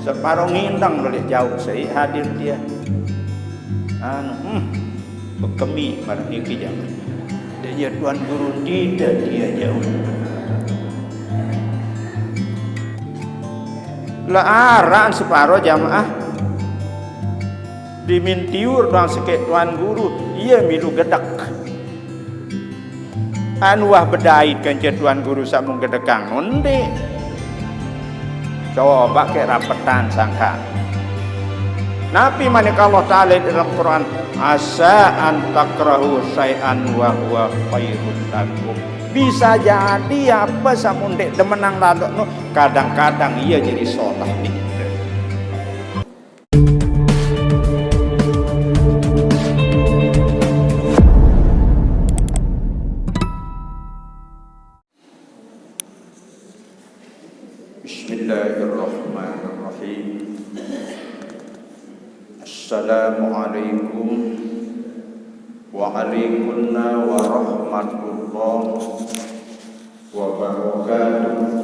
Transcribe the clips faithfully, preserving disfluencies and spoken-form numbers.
Separo ngindang balik jauh sai hadir dia. Anu, hmm, bekemi marah niki jangan. Dia tuan guru tidak dia jauh. Lah aran separo jamaah dimintiur doang sekek tuan guru, iya milu gedek. Anu wah bedait kance tuan guru samun gedekang nonde. Coba ke rapetan sangka. Napi manik Allah Ta'ala dalam Quran, asa an takrahu syai'an wa huwa khairul lakum. Bisa jadi apa samun dek demenang lalok nu, kadang-kadang iya jadi solah di kita. Bismillahirrahmanirrahim. Assalamualaikum wa alaikunna warahmatullah wabarakatuh.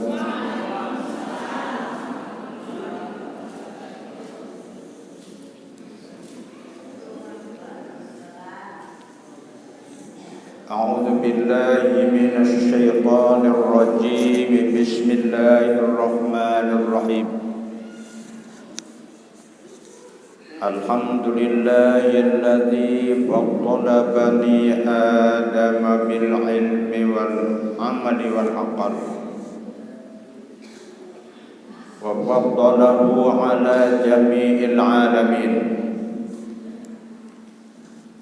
أعوذ بالله من الشيطان الرجيم. بسم الله الرحمن الرحيم. الحمد لله الذي فضل بني آدم بالعلم والعمل والعقل، وفضله على جميع العالمين.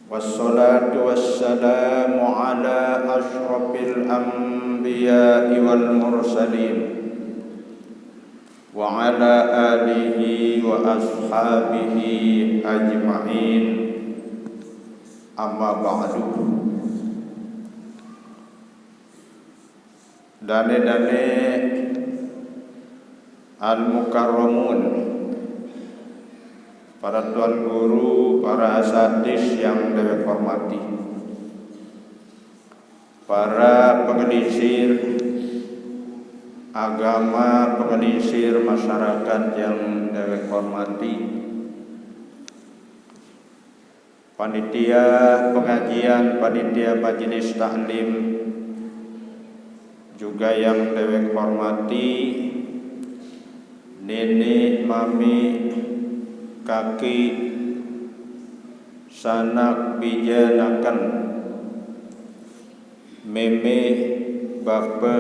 والصلاة والسلام على أشرف الأنبياء والمرسلين، وعلى آله وأصحابه أجمعين. أما بعد. Dane-dane al-mukarramun, para tuan guru, para asatidz yang dewek hormati, para pengelisir agama, pengelisir masyarakat yang dewek hormati, panitia pengajian, panitia majelis taklim, juga yang dewek hormati, nini, mami, kaki, sanak, bijanaken, meme, bape,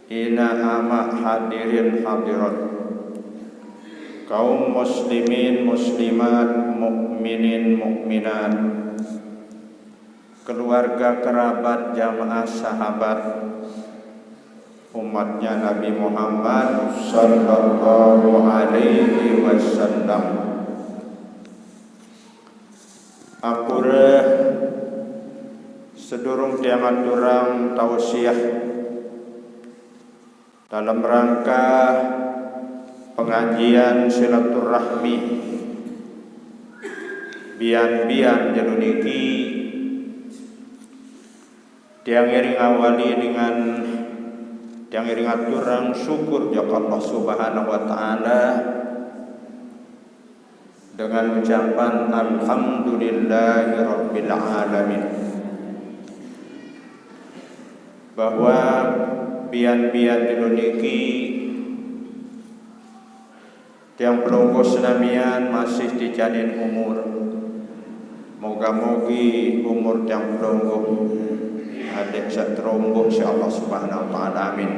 ina, ama, hadirin hadirat, kaum muslimin muslimat, mukminin mukminat, keluarga kerabat, jamaah sahabat, umatnya Nabi Muhammad sallallahu alaihi wasallam. Ampure, sedurung tiang aturang tausiah dalam rangka pengajian silaturahmi bian-bian jelo niki, tiang iring awali dengan tiang iring aturang syukur jok Allah Subhanahu wa Ta'ala dengan ucapan alhamdulillahirabbil alamin, bahwa bian-bian jelo niki tiang pelungguh senamian masih ticanin umur. Moga-mogi umur tiang pelungguh adek satromboh, insyaallah subhanahu wa ta'ala, amin.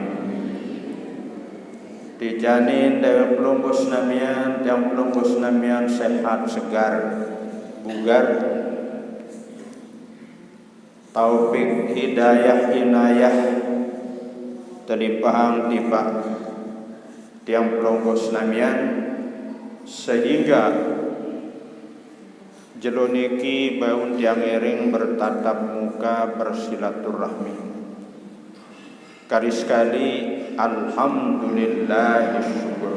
Ticanin dewek pelungguh senamian, tiang pelungguh senamian sehat, segar, bugar. Taufik, hidayah, inayah telimpahang tipaq tiang pelungguh senamian, sehingga jelo niki baun tiang iring bertatap muka, bersilaturahmi. Kali sekali, alhamdulillah, syukur.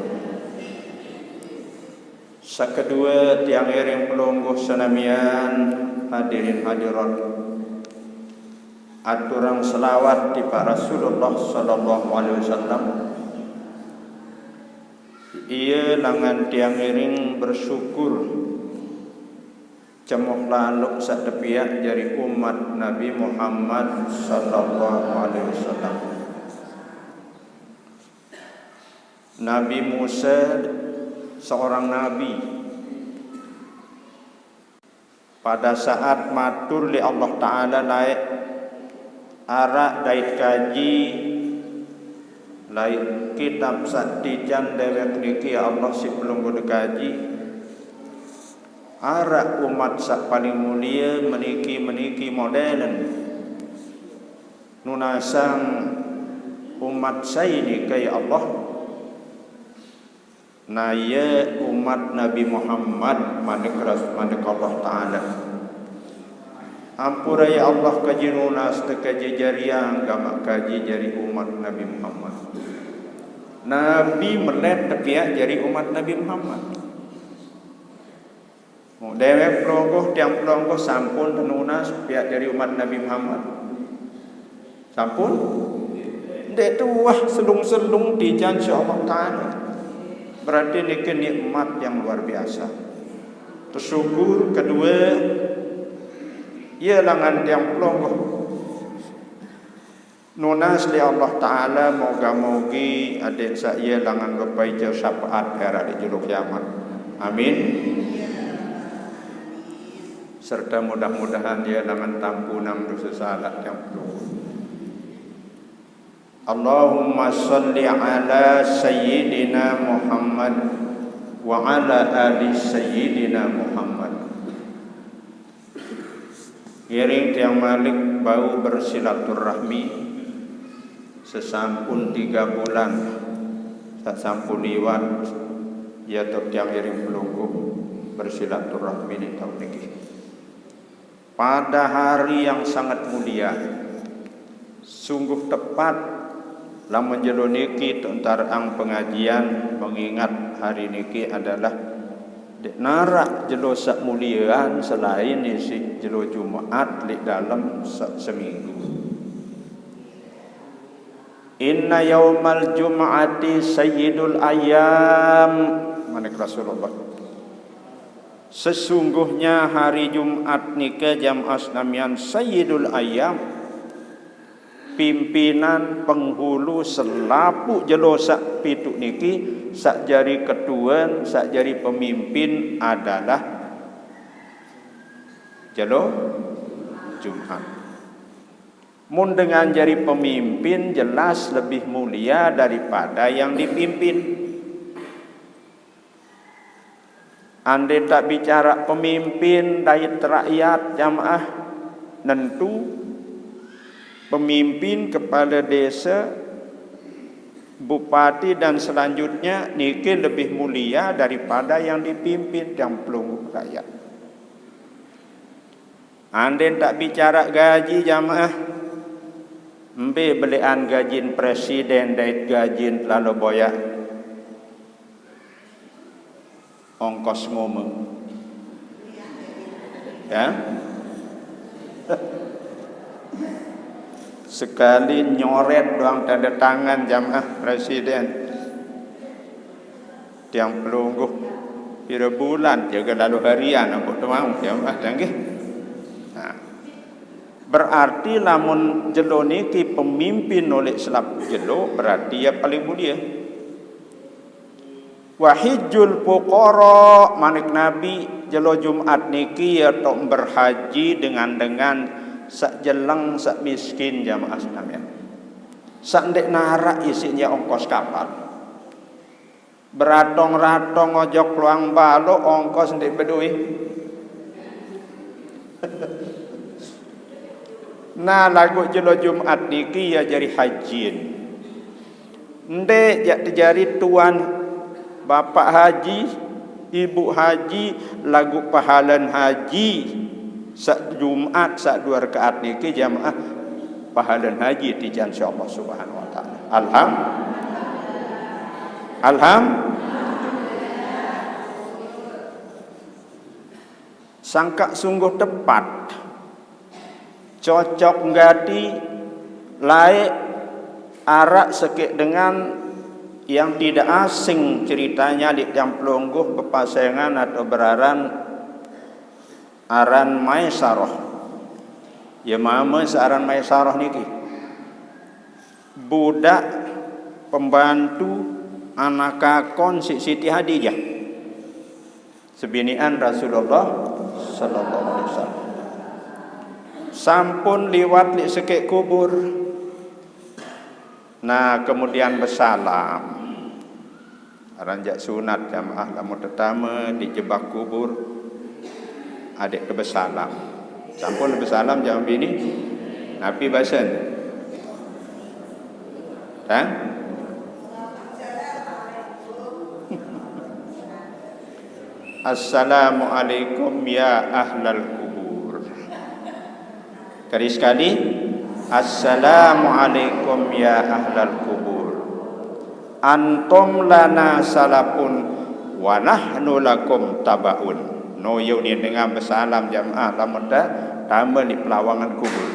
Sekedue, tiang iring pelungguh senamian, hadirin hadirat, aturang selawat tipaq Rasulullah sallallahu alaihi wasallam. Iye langan tiang ngiring bersyukur, cemoh laluk saq tepiaq jari umat Nabi Muhammad sallallahu alaihi wasallam. Nabi Musa seorang nabi. Pada saat matur leq Allah Taala, laeq araq dait kaji, laeq kitab saq tican dewek niki, ya Allah, siq pelungguh dekaji, araq umat saq paling mulie meniki-meniki modelen. Nunasang umat sai nike, ya Allah? Nah, iye umat Nabi Muhammad, manik ras-, manik Allah Taala. Ampura, ya Allah, kaji nunas tekajejariang gamaq kaji jari umat Nabi Muhammad. Nabi melet tepiaq jari umat Nabi Muhammad. Dewek pelungguh, tiang pelungguh sampun tenunas piaq jari umat Nabi Muhammad? Sampun? Ndeq tuah selung-selung tican siq Allah Taala. Berarti niki nikmat yang luar biasa. Tesyukur. Kedue, iye langan tiang pelungguh nunas leq Allah Taala, moga-mogi adeq saq iye langan bepaice syafaat araq leq jelo kiamat. Amin. Serta mudah-mudahan iye langan tampunan dose salaq tiang pelungguh. Allahumma shalli ala Sayyidina Muhammad wa ala ali Sayyidina Muhammad. Ngiring tiang malik bau bersilaturahmi sesampun tiga bulan saq sampun liwat, iye toq tiang ngiring pelungguh bersilaturahmi leq taun niki. Pada hari yang sangat mulia, sungguh tepat lamun jelo niki toq ntaraqang pengajian, mengingat hari niki adalah ndeq naraq jelo saq muliean selain isiq jelo Jumat leq dalem se-, seminggu. "Inna yaumal jum'ati sayyidul ayyam," manik Rasulullah. Sesungguhnya hari Jumat nike, jamaah senamian, sayyidul ayyam, pimpinan, penghulu, selapuq jelo saq pituq niki, saq jari ketuen, saq jari pemimpin adalah jelo Jumat. Mun dengan jari pemimpin, jelas lebih mulia daripada yang dipimpin. Andai tak bicara pemimpin dait rakyat, jamaah, nentu pemimpin, kepala desa, bupati, dan selanjutnya, niki lebih mulia daripada yang dipimpin, tiang pelungguh rakyat. Andai tak bicara gaji, jamaah, mbe beleqan gajin presiden dait gajin lalo boyaq? Ongkos ngome. Ya. Sekali nyoret doang tanda tangan jamaah presiden. Tiang pelungguh, pire bulan jage lalo harian ampoq doang jamaah dah nggih. Nah. Berarti lamun jelo niki pemimpin oleq selapuq jelo, berarti ie paling mulie. "Wa hijjul fuqara," manik Nabi, jelo Jumat niki ie toq berhaji dengan-dengan saq jeleng, saq miskin, jamaah senamian. Saq ndeq naraq isiqne ongkos kapal. Beratong-ratong ojok Loang Baloq, ongkos ndeq bedoe. Nah, laguq jelo Jumat niki ie jari hajin. Ndeq jaq tejari tuan, bapak haji, ibu haji, laguq pahalen haji saq Jumat saq due rekaat niki jamaah pahalen haji tican siq Allah Subhanahu wa Ta'ala. Alham-, alham-, sangkaq sungguh tepat. Cocok gati laeq araq sekeq dengan Yang tidak asing ceritanya, lik tiang pelungguh bepasengan atau beraran aran Maisarah. Ya, mama searan Maisarah niki. Budak pembantu anak kakon si Siti Hadijah. Sebinian Rasulullah sallallahu alaihi wasallam. Sampun liwat lik sekek kubur. Nah, kemudian besalam. Aran jak sunat jamaah lamun tetame di jebah kubur, adeq te besalam. Sampun besalam jamaah bini, napi basen? Tang? Assalamualaikum ya ahlal kubur. Kali sekali, "Assalamualaikum ya ahlal kubur. Antum lana salafun wa nahnu lakum tabaun." No, yo ni dengar besalam jamaah lamun ta-, tame di pelawangan kubur.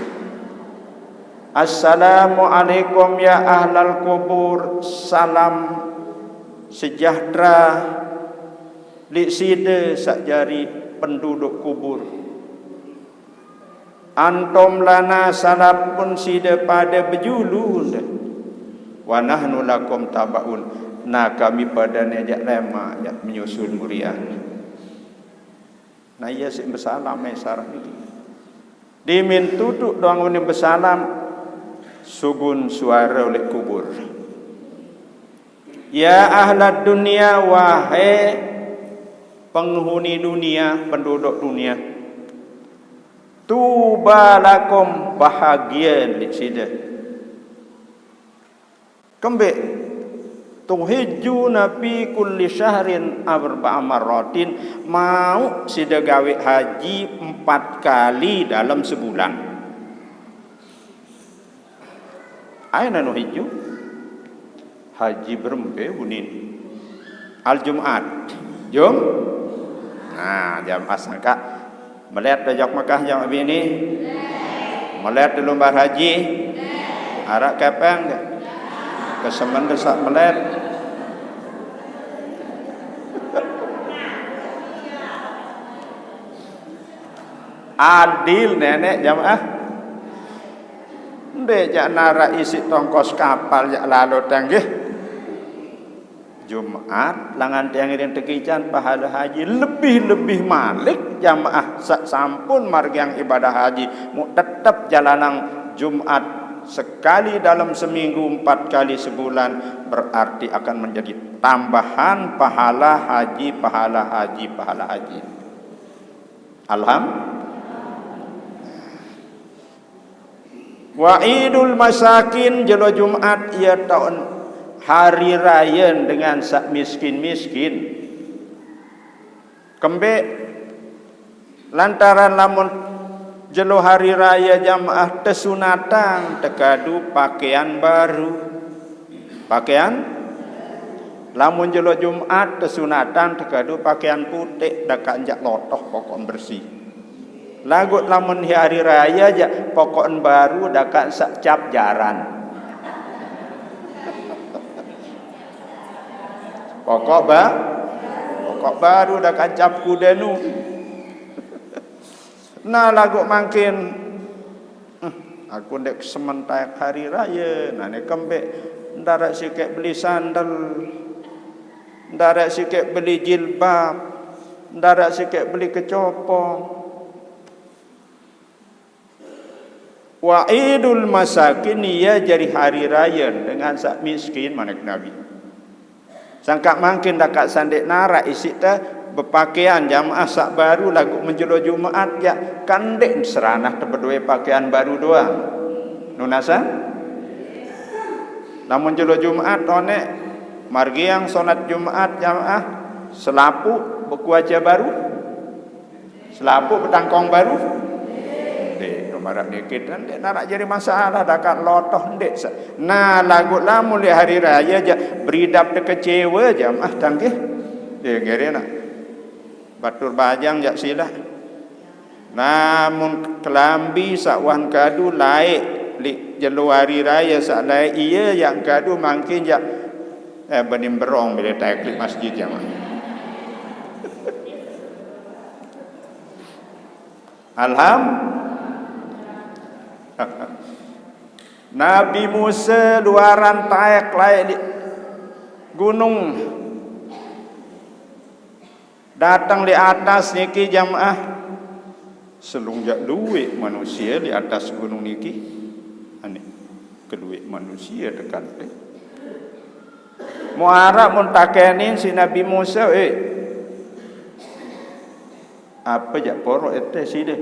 "Assalamualaikum ya ahlal kubur." Salam sejahtera lik side sak jari penduduk kubur. "Antum lana salafun," side pade bejulu de. "Wa nahnu lakum tabaun." Nah, kami pade ne jak lemak, jak menyusul murian. Nah, iya sik besalam, eh, sarah niki. Dimin tutuk doang unin besalam, sugun suara uleq kubur. "Ya ahlad dunya," wahai penghuni dunia, penduduk dunia. "Tuba lakum," bahagia leq side. Kembeq? "Tuhijjuna fi kulli syahrin arba'a marratin," mauq side gaweq haji empat kali dalem sebulan. Aina nuhijju? Haji berembe unin? Al Jumat. Jum? Nah, jamaah sangkaq melet ojok Mekah jamaah bini? Melet di lumbar haji? Araq kepeng de? Kesemen de saq melet? Adil neneq jamaah. Ndeq jaq naraq isiq tongkos kapal jaq lalo teh nggih. Jumat, langan tiang ngiring tekican pahale haji, lebih-lebih malik jamaah saq sampun margiang ibadah haji, muq tetep jalanang Jumat sekali dalem seminggu, empat kali sebulan, berarti akan menjadi tambahan pahala haji, pahala haji, pahala haji. Alham-, Wa idul masakin, jelo Jumat, ie taoqn hari raye dengan saq miskin-miskin. Kembeq? Lantaran lamun jelo hari raye jamaah tesunatang tekadu pakean baru. Pakean? Lamun jelo Jumat tesunatan tekadu pakean puteq, dakaq njaq lotoh, pokoqn bersih. Laguq lamun hari raye jaq, pokoqn baru, dakaq saq cap jaran. Pokoq ba-, pokoq baru, dakaq cap kudenu. Nah, laguq mangkin, "Eh, aku ndeq kesemen taek hari raye." Nah, ne kembeq? Ndaraq sikeq beli sandel, ndaraq sikeq beli jilbab, ndaraq sikeq beli kecopong. Wa idul masakin, ie jari hari raye dengan saq miskin, manik Nabi. Sangkaq mangkin dakaq saq ndeq naraq isiq te bepakean jamaah saq baru laguq menjelo Jumat jaq, kan ndeq seranah te bedoe pakean baru doang. Nunasan? Lamun jelo Jumat oneq margiang sonat Jumat jamaah, selapuq bekuace baru? Selapuq betangkong baru? Ndeq, no maraq niki, ndeq naraq jari masalah, dakaq lotoh ndeq sa-, nah, laguq lamun leq hari raye jaq beridap te kecewe jamaah tanggih. Ye, ngere nah. Batur bajang jaq silaq. Lamun kelambi saq wah kadu laeq leq jelo hari raye saq laeq, ie jaq kadu mangkin jaq Eh, bening berong bila taek leq masjid jamaah. Alham. Nabi Musa luaran taek laeq leq gunung. Dateng leq atas niki jamaah. Selunjaq lueq manusie leq atas gunung niki. Aneh. Kelueq manusie tekante. Muq araq mun takenin siq Nabi Musa, "Eh, ape jaq poroq ete side?"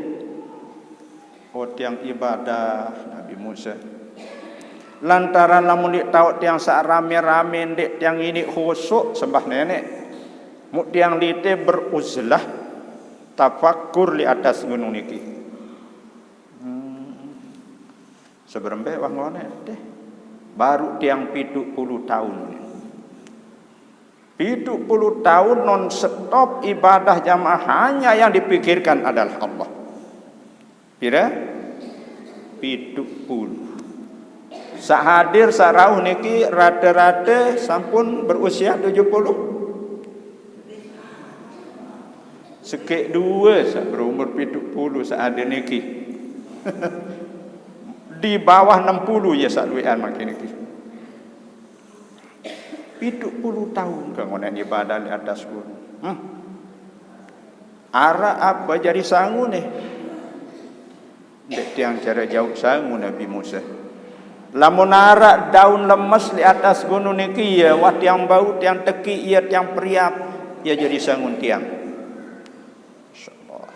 "Oh, tiang ibadah," Nabi Musa. "Lantaran lamun leq taoq tiang saq rame-rame ndeq tiang iniq khusyuk sembah Neneq. Muq tiang lite beruzlah, tafakkur leq atas gunung niki." Hmm. Seberembe wah ngoneq deh. Baruq tiang pituq pulu taun. Pituq pulu taun non stop ibadah jamaah, hanya yang dipikirkan adalah Allah. Pire? Pituq pulu. Saq hadir, saq rauh niki rate-rate sampun berusia tujuh puluh. Sekeq due saq berumur pituq pulu saq hadir niki. Di bawah enam puluh ye saq lueqan mangkin niki. Pituq pulu taun ke ngoneq ibadah leq atas gunung. Hmm. Araq ape jari sangun, eh? Ndeq tiang care jauq sangun Nabi Musa. Lamun araq daun lemes leq atas gunung niki, ye wah tiang bau, tiang tekiq, ye tiang periap, ye jari sangun tiang. Masyaallah.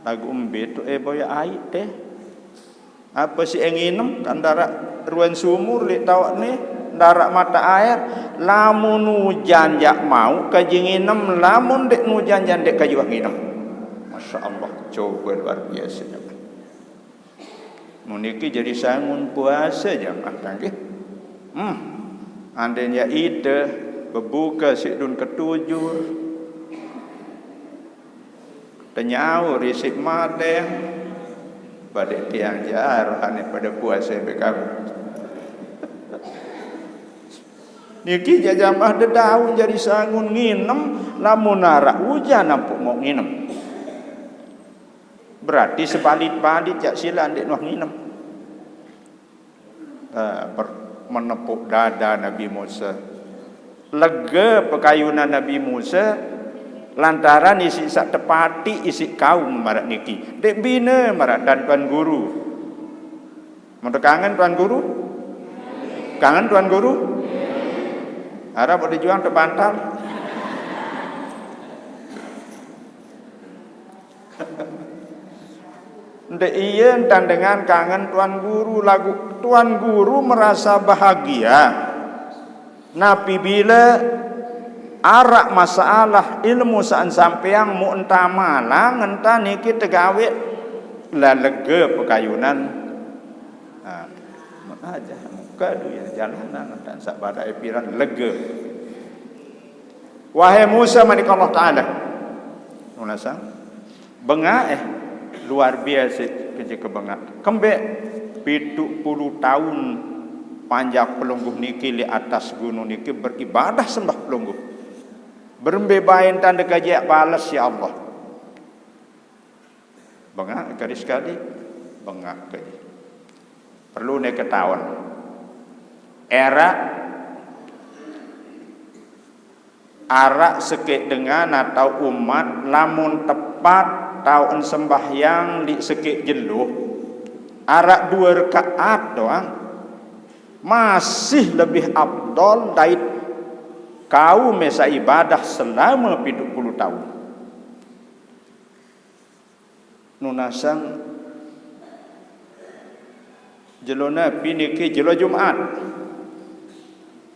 Laguq mbe tuq, eh, boyaq aiq teh? Ape siq, eh, nginem? Kan ndaraq ruen sumur leq taoqne, ndaraq mata aer. Lamun ujan jaq mauq kaji nginem, lamun ndeq nujan jaq ndeq kaji wah nginem. Masyaallah, cobe luar biase. Mun niki jari sangun puase jamaah tanggih. Hmm. Andin jaq ite bebuke siq dun ketujur. Tenyaur isiq madeng, pade tiang jaq aroqne pade puase mbe kamu. Niki jaq jamaah dedaun jari sangun nginem, lamun araq ujan ampoq mauq nginem. Berarti sebalit-balit jaq silaq ndeq nuah nginem. Eh, per-, menepuk dada Nabi Musa. Lege pekayunan Nabi Musa lantaran isiq saq tepatiq isiq kaum maraq niki. Ndeq bine maraq dan Tuan Guru. Mun tekangen Tuan Guru? Kangen Tuan Guru? Araq udah juang tebantal. Ndeq ie entan dengan kangen Tuan Guru, laguq Tuan Guru merasa bahagia. Napi bile araq masalah ilmu saq sampeang muq enta malang, enta niki tegaweq, la lege pekayunan. Nah, mun ajah muq kadu ye jalanan entan saq badaq piran lege. Wahai Musa, manik Allah Taala, nunasang, bengaq, eh, luar biase keje kebengaq. Kembeq pituq pulu taun panjak pelungguh niki leq atas gunung niki beribadah sembah pelungguh. Berembe baen tande kajeq bales, ya Allah. Bengaq kali sekali, bengaq kali. Perlu ne ketaon. Eraq, araq sekeq dengan atau umat, lamun tepat taoqn sembahyang leq sekeq jelo, araq due rekaat doang, masih lebih afdol dait kaume saq ibadah selame pituq pulu taun. Nunasang jelo napi niki? Jelo Jumat.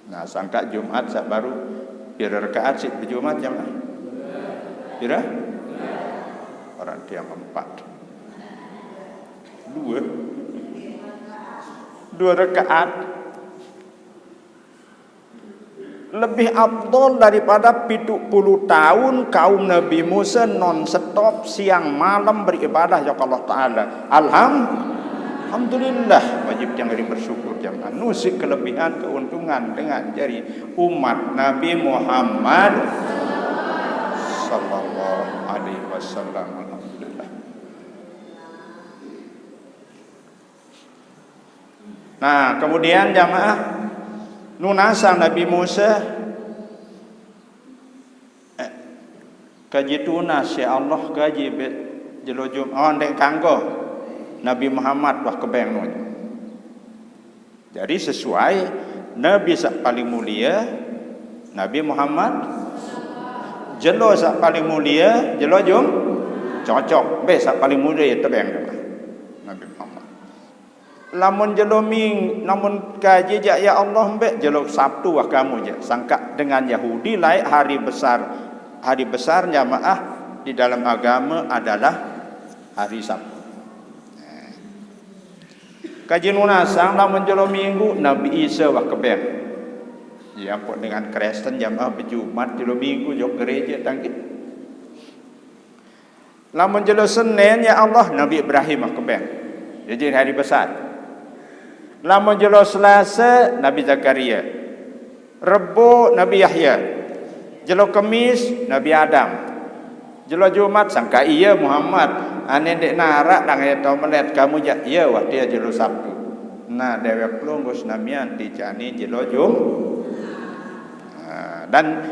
Nah, sangkaq Jumat saq baruq pire rekaat siq bejumat jamaah? Pire? Orang tiang empat. Due. Due rekaat. Lebih afdol daripada pituq pulu taun kaum Nabi Musa non stop siang malem beribadah jok Allah Taala. Alham-, Alhamdulillah. Jangan bersyukur jamaah. Nusik kelebihan keuntungan dengan jadi umat Nabi Muhammad sallallahu alaihi wasallam. Alhamdulillah. Nah, kemudian jamaah, nunasang Nabi Musa, eh, kaji tunas ya Allah, kaji be jelo Jum-, oh, ndek kanggo Nabi Muhammad wah kebeng nun. Jadi sesuai Nabi sak paling mulia, Nabi Muhammad, jelo sak paling mulia, jelo Jum, cocok, be sak paling mulia tebeng Nabi Muhammad. Lamun jelo ming, lamun kaji jak ya Allah, mbek jelo Sabtu wah kamu jak. Sangka dengan Yahudi laik hari besar, hari besar jamaah di dalam agama adalah hari Sabtu. Kaji nunasang lamun jelo Minggu Nabi Isa wah kebeng. Ya ampun, dengan Kristen jamaah bejumat jelo Minggu jok gereja tangki. Lamun jelo Senin ya Allah Nabi Ibrahim wah kebeng. Jadi hari besar. Lamun jelo Selasa Nabi Zakaria. Rebo Nabi Yahya. Jelo Kemis Nabi Adam. Jelo Jumat sangka iya Muhammad. Ane ndek narak dang eto melet kamu jak iya wah dia jelo Sabtu. Nah, dewek pelunggus namian dicani jelo Jum. Nah, dan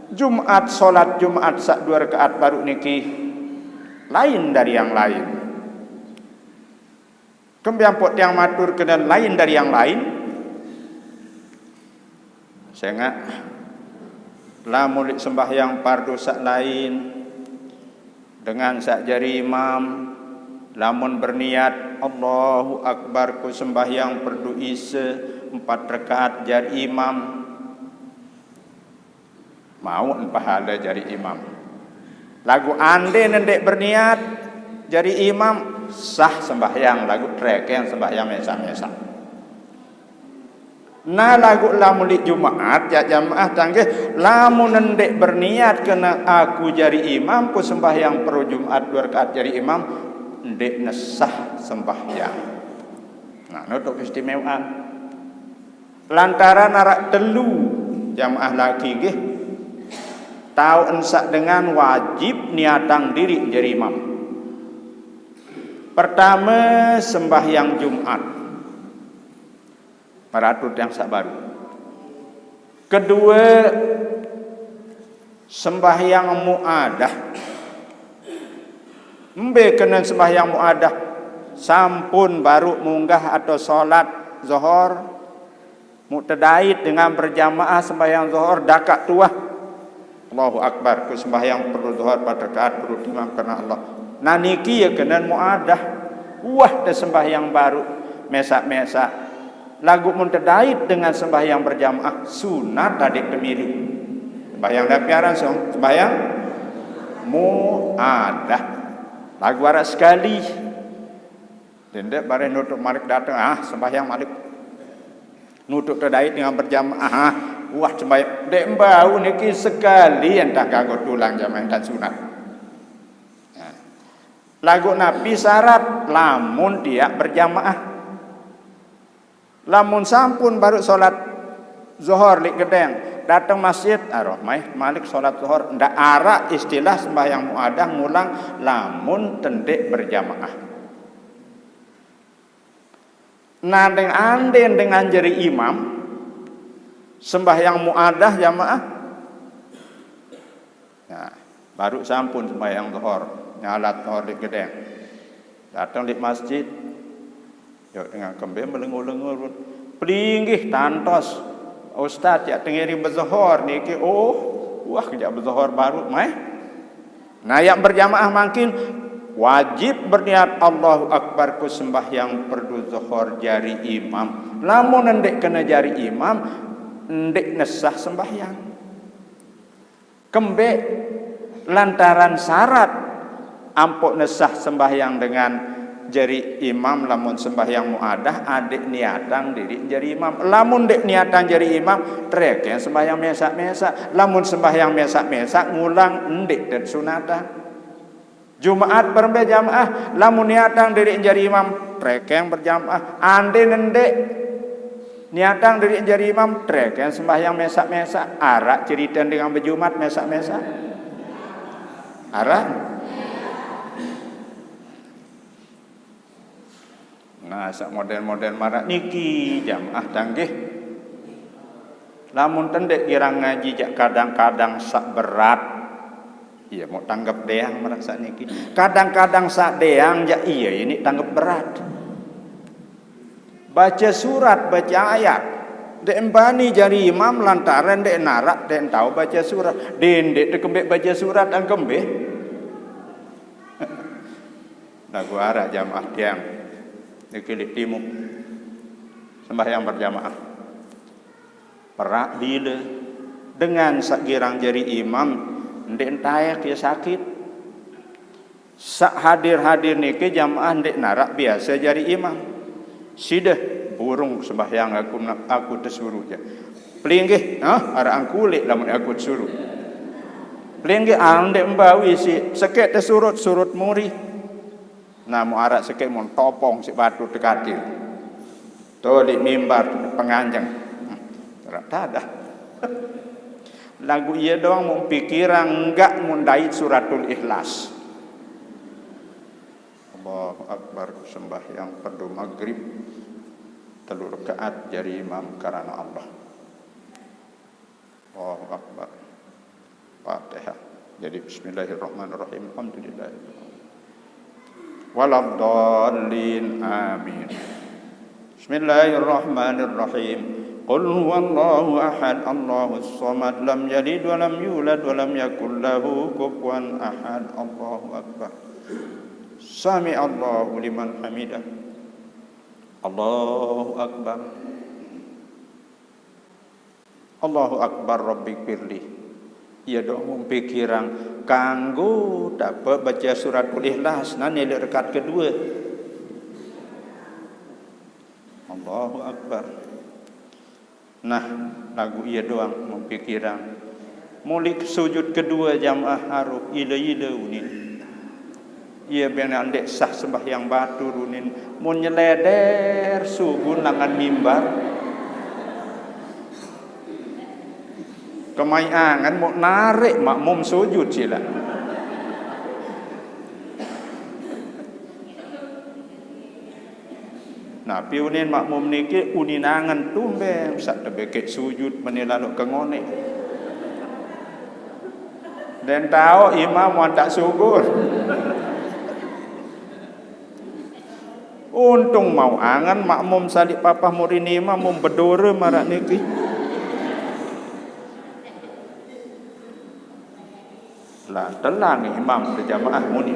Jumat, solat Jumat sak dua rakaat baru niki lain dari yang lain. Kembiang pok tiang matur kena lain dari yang lain. Sengak lamun lik sembahyang pardu sak lain dengan sak jari imam, lamun berniat Allahu Akbar ku sembahyang pardu Isa empat rakaat jari imam, mau pahala jari imam. Lagu ande nendek berniat jari imam, sah sembahyang, lagu trekeng sembahyang mesak-mesak. Nah, lagu lamun lik Jumat ya jamaah tangge, lamun nendek berniat kena aku jari imam ku sembahyang pardu Jumat dua rakaat jari imam, ndek nesah sembahyang. Nah, nutuk keistimewaan. Lantaran arak telu jamaah laki nggih. Tau ensak dengan wajib niatang diri jari imam. Pertama, sembahyang Jumat. Meratut yang sak baru. Kedua, sembahyang muadah. Mbe kenen sembahyang muadah? Sampun baru munggah atau solat Zohor, muktedait dengan berjamaah sembahyang Zohor dakak tuah. Allahu Akbar, ku sembahyang pardu Zohor empat rakaat pardu imam karena Allah. Nah niki ya kenen muadah. Wah, te sembahyang baru mesak-mesak. Lagu mun tedait dengan sembahyang berjamaah, sunat adik temilu. Sembahyang dapiaran song, sembahyang muadah. Lagu arak sekali. Dendek bareh nutuk malik datang, ah, sembahyang malik. Nutuk tedait dengan berjamaah, ah, wah, sembahyang. Dek mbau niki sekali entah ganggu tulang jamaah dan sunat. Nah. Lagu napi syarat lamun tiak berjamaah. Lamun sampun baru solat Zohor lik gedeng, datang masjid, aroh mai malik solat Zohor, ndak arak istilah sembahyang muadah ngulang lamun tendek berjamaah. Nandeng anden dengan jari imam, sembahyang muadah jamaah. Nah, baru sampun sembahyang Zohor, nyalat Zohor lik gedeng. Datang lik masjid, yuk dengan kembe melengur-lengur. Pelinggih tantos. Ustaz, ya tengeri bezohor niki. Oh, wah, kejak bezohor baru mai. Nah, yang berjamaah mangkin wajib berniat Allahu Akbar ku sembahyang pardu Zohor jari imam. Lamun ndek kena jari imam, ndek nesah sembahyang. Kembe lantaran syarat ampok nesah sembahyang dengan jari imam lamun sembahyang muadah adik niatang diri jari imam. Lamun dek niatang jari imam, trekeng sembahyang mesak-mesak. Lamun sembahyang mesak-mesak ngulang ndek den sunatan. Jumaat perembe jamaah, lamun niatang diri jari imam, Trekeng berjamaah, ande nende niatang diri jari imam, trekeng sembahyang mesak-mesak, arak cerita dengan berjumat mesak-mesak. Arak. Nah, sak model-model marak niki jamaah tanggih. Lamun tendek girang ngaji jak kadang-kadang sak berat. Iya, mau tanggap deang marak sak niki. Kadang-kadang sak deang jak iya ini tanggap berat. Baca surat, baca ayat. Dek embani jari imam lantaran dek narak, dek tahu baca surat. Dendek tekembek baca surat angkembeh. Lagu arak jamaah tiang. Niki lik timu. Sembahyang berjamaah. Perak bila dengan sak girang jari imam, ndek entaek ya sakit. Sak hadir-hadir niki jamaah ndek narak biasa jari imam. Sida burung sembahyang aku, aku tesuruh je. Pelinggih, ha, arang kulik lamun aku tesuruh. Pelinggih, ah, ndek embawi si sekek tesurut, surut muri. Nah, mau arak sekek mun topong si batu tekatil. Tolik mimbar penganjeng. Hmm, rak tadah. Lagu iya doang mau pikiran enggak mun dait suratul ikhlas. Allahu Akbar, sembahyang perdu maghrib telu rakaat jari imam karena Allah. Allahu Akbar. Fatihah. Jadi bismillahirrahmanirrahim. Alhamdulillah. Waladdallin. Amin. Bismillahirrahmanirrahim. Qul huwallahu ahad, Allahus samad, lam yalid wa lam yulad wa lam yakul lahu kufuwan ahad. Allahu Akbar. Sami Allahu liman hamidah. Allahu Akbar. Allahu Akbar, Rabbi firli. Iya dong, mun pikiran kanggo dapat baca suratul ikhlas, nah, nilai rakaat kedua. Allahu Akbar. Nah, lagu iya doang mun pikiran. Mulik sujud kedua jamaah haruh ila-ila unin. Iya benar ndek sah sembahyang batur unin. Mun nyeleder sugun langan mimbar. Kemai angan mau narik makmum sujud sila. Napi unin makmum niki uninangan tumbeng sak tebekek sujud meni lalu ke ngonek. Den tau imam wantak sujud. Untung mau angan makmum salik papah murin imam mun bedore marak niki. Lah, telang imam berjamaah muni.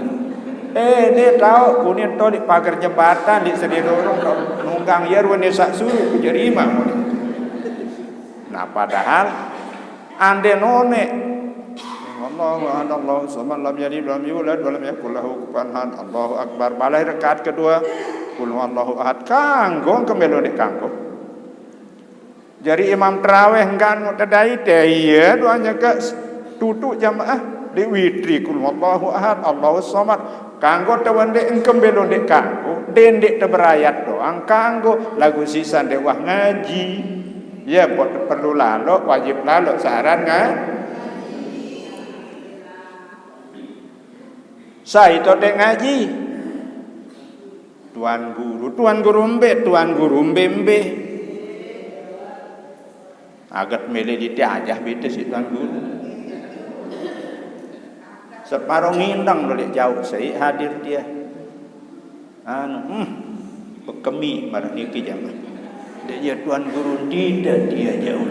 Eh, ni tau kunin to di pagar jembatan di sedi dorong to. Nunggang ya ruan desa suruh ku jadi imam muni. Nah, padahal ande none. Allahu ahad, Allahu samad, lam yalid walam yulad walam yakul lahu kufuwan ahad. Allahu Akbar. Balai rakaat kedua. Kul huwallahu ahad. Kanggo kembelo nek kanggo. Jari imam terawih enggan mau tedai teh iya doanya ke tutu jamaah di witri kul huwallahu ahad, Allahu samad. Kanggo tewandek engkembelo ndek kanggo, dendek teberayat doang kanggo lagu sisan dek wah ngaji. Ya, buat perlu lalok, wajib lalok saran nga. Sai to dek ngaji. Tuan guru, tuan guru mbe, tuan guru mbe mbe. Agat mele dite aja bete si tuan guru. Separo ngindang dole jauh sai hadir dia. Anu, hmm, bekemi marah niki jaman. Dia tuan guru tidak dia jauh.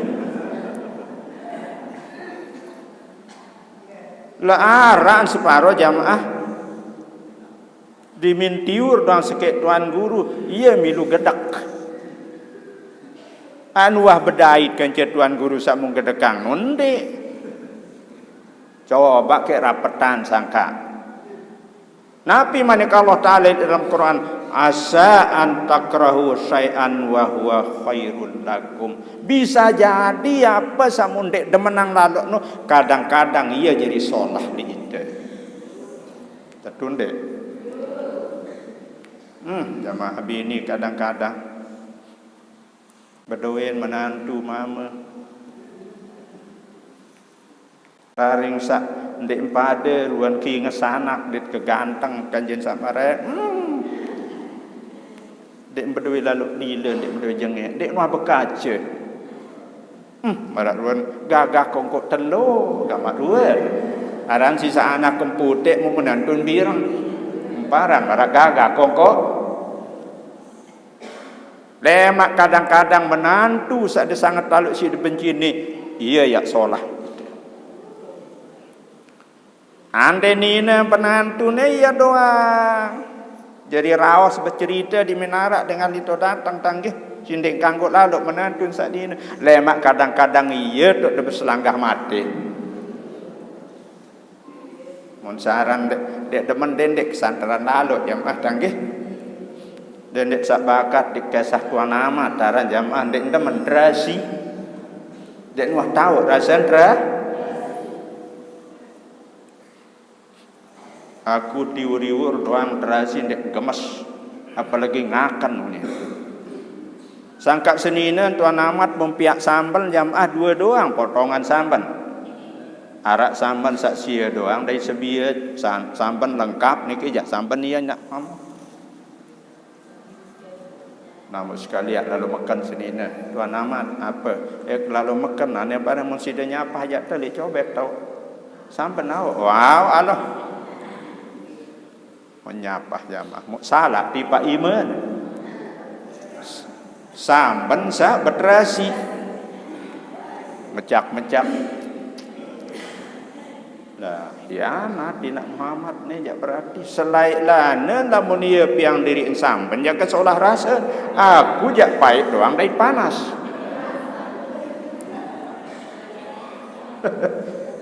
Lah aran separo jamaah. Dimintiur doang sekek tuan guru, iya milu gedek. Anu wah bedait kance tuan guru samun gedekang nonde. Coba kek rapetan sangka. Napi manik Allah Ta'ala dalam Quran, asa an takrahu syai'an wa huwa khairul lakum. Bisa jadi apa samun dek demenang lalok no, kadang-kadang iya jadi solah di ite. Tetunde. Hmm, jamaah bini kadang-kadang bedoen menantu mame. Paring sak ndeq mpade ruan kinges anak, ndeq keganteng kanjen sak marek. Hmm. Ndeq mbedoe laloq nile, ndeq mbedoe jengek, ndeq nuah bekace. Hmm, maraq ruan gagah kongkoq telo, gamaq ruan. Aran sisa anak kemputeq mu menantun bireng. Mparan maraq gagah kongkoq. Lemaq kadang-kadang menantu saq de sanget laloq siq de bencine, ie yaq solah. Ande nine penantune ie doang. Jari raos becerite di menaraq dengan lito dateng tanggih, sindeq kanggo laloq menantun saq nine. Lemaq kadang-kadang ie toq de beselanggah mate. Mun saran ndeq, ndeq demen, ndeq kesantren laloq jamaah tanggih. Ndeq saq bakat di kisah Tuan Amat, aran jamaah ndeq demen terasi. Ndeq nuah taoq rasen tera-, Aku tiur-iur doang terasi ndeq gemes, apalagi ngaken, muni. Sangkaq senine Tuan Amat mun piaq sambel jamaah due doang potongan samben. Araq samben saq sie doang dait sebie, sam-, samben lengkap niki jaq samben ie naq mame. Namun sekali yaq lalo meken senine, Tuan Amat, ape? Eh, lalo meken, ane bareng mun side nyapah jaq te leq cobek tau. Samben aoq, wau aloh. Menyapah jamaah. Mu-, salaq tipaq imen. Samben saq beterasi. Mecak-mecak. Lah, hianat inaq Muhammad ne jaq berarti. Selaeq lane lamun ie piang diriq samben jaq kesolah rase. Aku jaq paeq doang dait panas.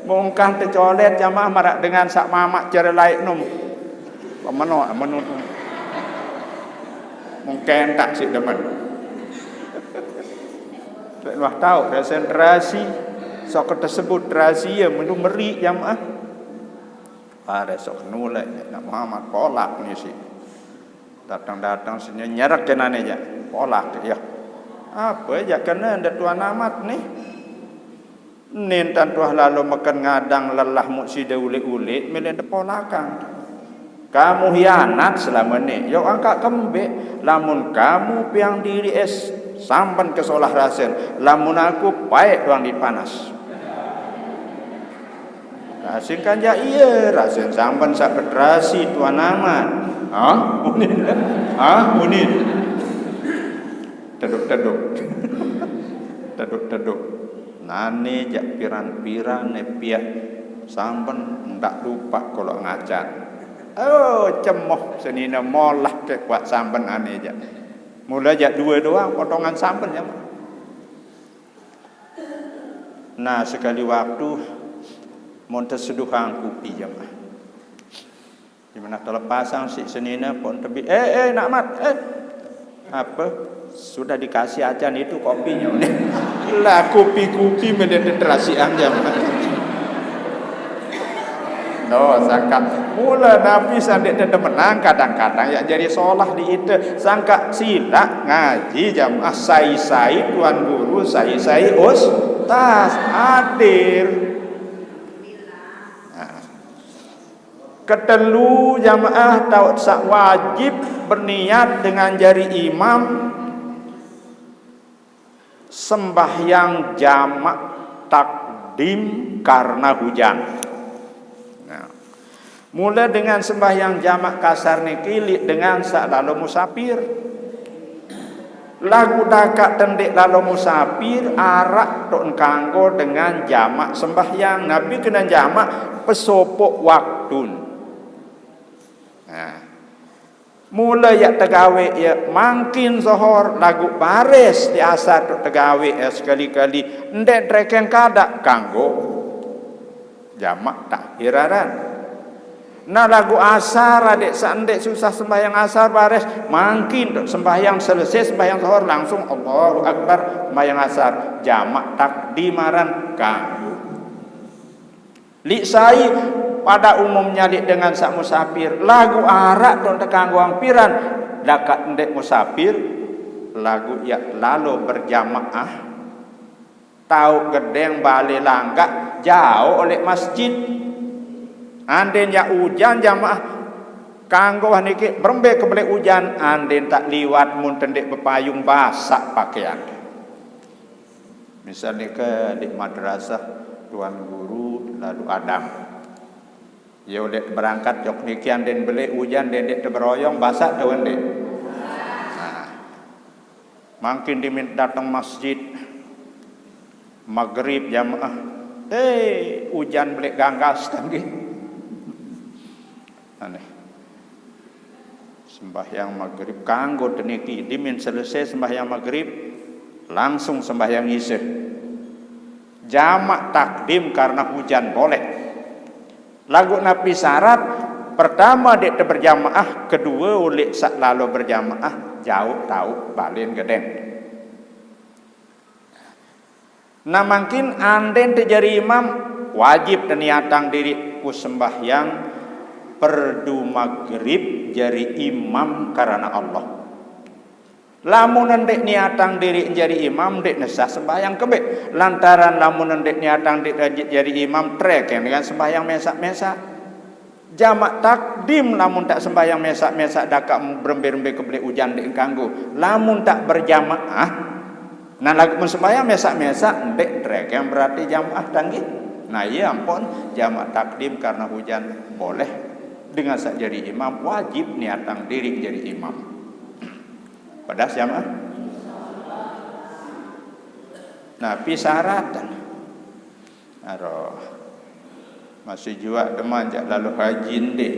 Mungkah tecolet jamaah maraq dengan saq mamaq cere laeq num. Pemenoq menut. Mungkin tak siq demen. Lek wah tao, resen terasi. Sok tersebut terasi ya menu meri jamaah. Pare sok nulek naq Muhammad polak ni siq. Datang-datang sini nyerek kenane jaq. Polak ya. Ape jaq kene ndeq Tuan Amat ni? Nintan tuah lalo meken ngadang lelah muq side uleq-uleq mele depolakan. Kamu hianat selame ni. Yo angkaq kembeq lamun kamu piang diriq es samben kesolah rasen, lamun aku paeq doang dipanas. Rasen kan jaq ie, rasen samben saq beterasi Tuan Amat. Hah? Unin. Hah? Unin. Teduk-teduk. Teduk-teduk. Nane jaq piran-piran ne piaq samben ndaq lupaq koloq ngacan. Oh, cemoh senine molah ke kuat samben ane jaq. Mule jaq due doang potongan samben jaq. Nah, sekali waktu mon teseduhang kupi jamaah. Di mana telepasang siq senine pon tebi. Eh, eh, nak mat, eh. Apa? Sudah dikasih acan itu kopinya. Lah kupi-kupi mele terasian jamaah. No, sangkaq mule napi sandeq tedemenang kadang-kadang ya jari solah di ite. Sangkaq silaq ngaji jamaah sai-sai tuan guru, sai-sai ustaz hadir. Nah. Ketelu jamaah tau saq wajib berniat dengan jari imam sembahyang jamak takdim karena hujan. Nah, mule dengan sembahyang jamak kasar niki liq dengan saq lalo musapir. Laguq dakaq tendeq lalo musapir, araq toq kanggo dengan jamak sembahyang. Napi kenan jamak? Pesopoq waktun. Nah, mule yaq tegaweq ye mangkin zohor, laguq baris di asar toq tegaweq ye sekali-kali, ndeq rekeng kadaq kanggo jamak takhir aran. Nah, laguq asar adeq saq ndeq susah sembahyang asar baris, mangkin toq sembahyang selese sembahyang zohor langsung Allahu Akbar sembahyang asar, jamak takdim aran kanggo. Liq sai pada umumnya liq dengan saq musapir, laguq araq toq tekanggoang piran Dakak ndeq musapir, laguq yaq lalo berjamaah, taoq gedeng bale langgaq, jaoq oleq masjid. Andin yaq ujan jamaah kanggo wah niki, berembe kebeleq ujan, andin taq liwat mun tendeq bepayung, basaq pakean. Misal nike leq madrasah tuan guru lalo adang. Ye oleq berangkat jok niki andin beleq ujan, ndeq teberoyong, basaq tau ndeq? Nah, mangkin dimin dateng masjid, magrib jamaah. Eh, ujan beleq ganggas tadi. Aneh. Sembahyang magrib kanggo teniki, dimin selesai sembahyang magrib, langsung sembahyang isya. Jamak takdim karena hujan boleh. Laguq napi syarat? Pertame, ndeq teberjamaah, kedue, uleq saq lalo berjamaah, jaoq taoq balen gedeng. Nah, mangkin andin tejari imam, wajib teniatang diriq ku sembahyang perdu magrib jari imam karena Allah. Lamun ndeq niatang diriq jari imam, ndeq nesah sembahyang kembeq. Lantaran lamun ndeq niatang diriq jari imam, trekeng dengan sembahyang mesaq-mesaq. Jamak takdim lamun taq sembahyang mesaq-mesaq, dakaq berembe-rembe kebeleq ujan ndeq kanggo. Lamun taq berjamaah, nah, laguq mun sembahyang mesaq-mesaq, ndeq trekeng berarti jamaah tanggih. Nah, ie ampun jamak takdim karena hujan boleh. Dengan saq jari imam, wajib niatang diriq jari imam. Pedas jamaah? Napi syaratan? Aroh. Masih juaq deman jaq lalo haji ndeq.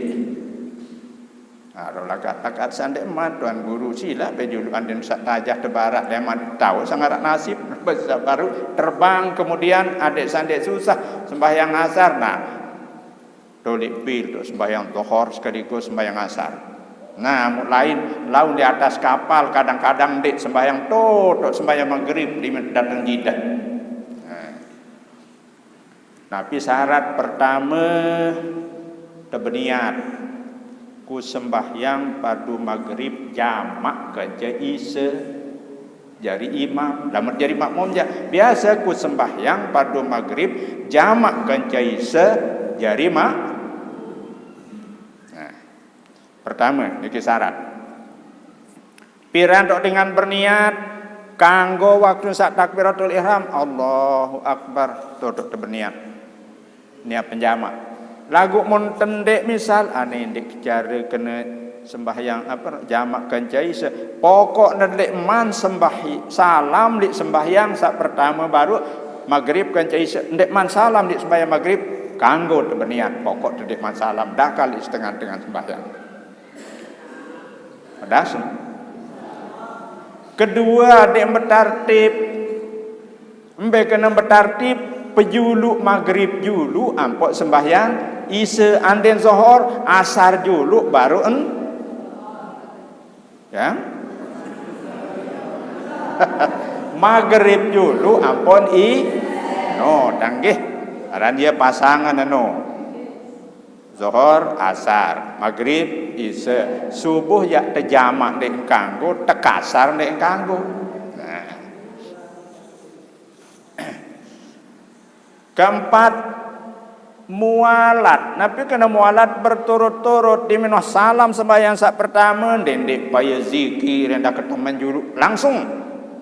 Aroh, lakat-lakat sandeq man, tuan guru, silaq be juluq andin saq tajah tebaraq leman, taoq saq ngaraq nasib, besaq baru terbang, kemudian adeq sandeq susah sembahyang asar. Nah, Toliq bil toq sembahyang Zohor sekaligus sembahyang Asar. Nah, muq lain, laun di atas kapal, kadang-kadang ndeq sembahyang, totoq sembahyang Magrib di dateng Jidah. Nah. Napi syarat? Pertame, tebeniat, ku sembahyang pardu Magrib jamak kance Ise. Jari imam, lamun jari makmum ja-, biase ku sembahyang pardu Magrib jamak kance Ise jari ma-, nah, pertame, niki syarat. Piran toq dengan berniat kanggo waktu saq takbiratul ihram, Allahu Akbar, totoq teberniat. Niat penjamak. Laguq mun tendeq misal, ane ndeq care kene sembahyang, ape, jamak kance Ise. Pokokne ndeq man sembah-, salam leq sembahyang saq pertame baruq Magrib kance Ise. Ndeq man salam leq sembahyang Magrib, kanggo tebeniat. Pokok tendeq man salam, dakaq leq setengah-tengah sembahyang. Pedas. Kedue, ndeq betartib. Mbe kene betartib? Pejuluq Magrib juluq, ampoq sembahyang Ise, andin Zohor, Asar juluq, baruq en-, ya. Magrib juluq, ampun i-, no, tanggih. Aran ie pasangan eno. Zohor, Asar, Magrib, Ise, Subuh yaq tejamak ndeq kanggo, tekasar ndeq kanggo. Nah. Keempat, mualat. Napi kene mualat? Berturut-turut, dimin wah salam sembahyang saq pertame, ndeq-ndeq paye zikir, endah ketemen juluq, langsung.